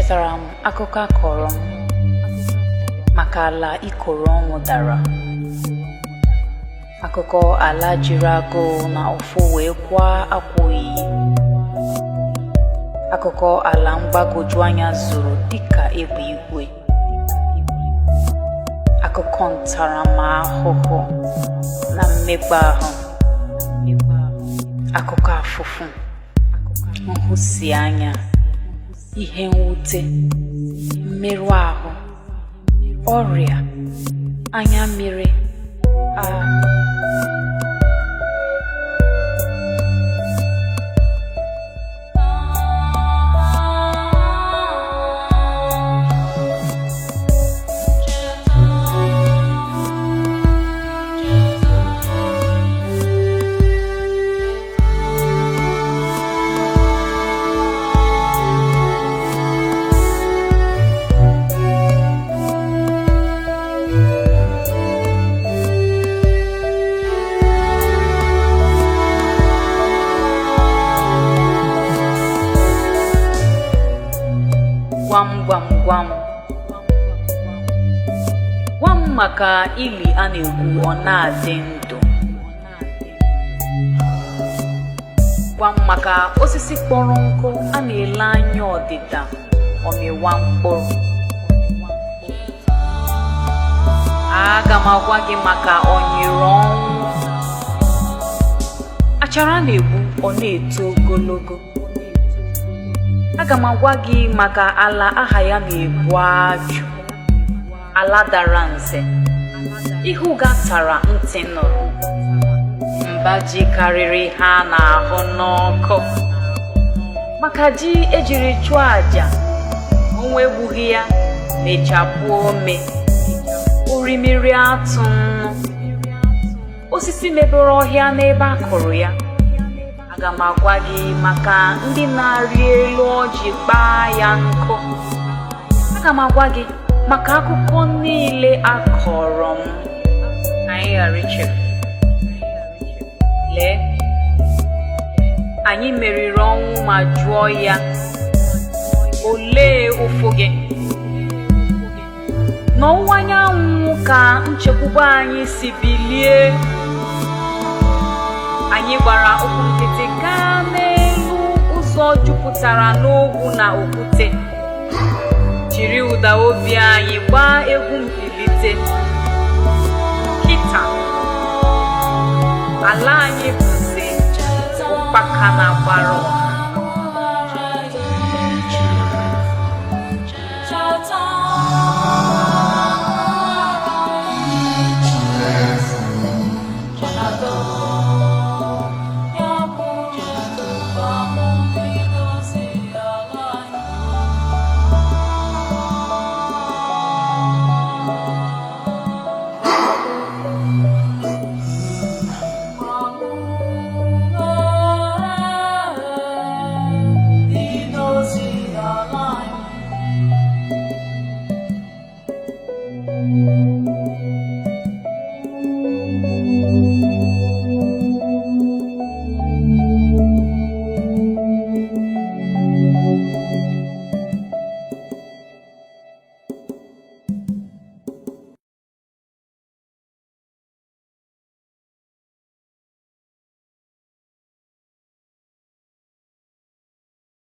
Echetara m akụkọ a kọrọ m maka ala ikoro ọnwụ dara, akụkọ ala jiri agụụ na ụfụ wee kwaa akwa oyiyi, akụkọ ala mgbagwoju anya zuru dịka egbe igwe, akụkọ ntaramahụhụ na mmekpa ahụ, akụkọ afụfụ, nhụsianya, ihe mwute, mmerụ ahụ, ọrịa, anya mmiri, a gwam gwam gwam gwa m maka ili a na-egwu ọ na-adị ndụ, gwa m maka osisi kpọrọ nkụ a na-ele anya ọdịda ọmịwa mkpụrụ. Aga m agwa gị maka ọnyịrị ọnwụ, achara a na-egbu ọ na-eto ogologo. Aga m agwa gị maka ala aha ya na-ebu ajụ, ala dara nze, ihu gatara ntị nụrụ, mba ji karịrị ha na-ahụ n'ọkụ, maka ji ejiri chụọ àjà, ọnwụ egbughị ya mechapụ ome, orimiri atụ nnu, osisi mebere ọhịa n'ebe a kụrụ ya. Aga m agwa gị maka ndị na-arị elu ọjị kpaa ya nkụ. Aga m agwa gị maka akụkọ niile a kọrọ m ka anyị ghara ichefu. Lee, anyị meriri ọnwụ ma jụọ ya, olee ụfụ gị? N'ọwụwa anyanwụ ka nchekwube anyị si bilie. Anyị gbara ụkwụ nkịtị gaa n'elu ụzọ jupụtara n'ogwu na okwute, jiri ụda obi anyị gbaa egwu mbilite. Kịta, ala anyị bụzi ụkpaka na-agbara ọha.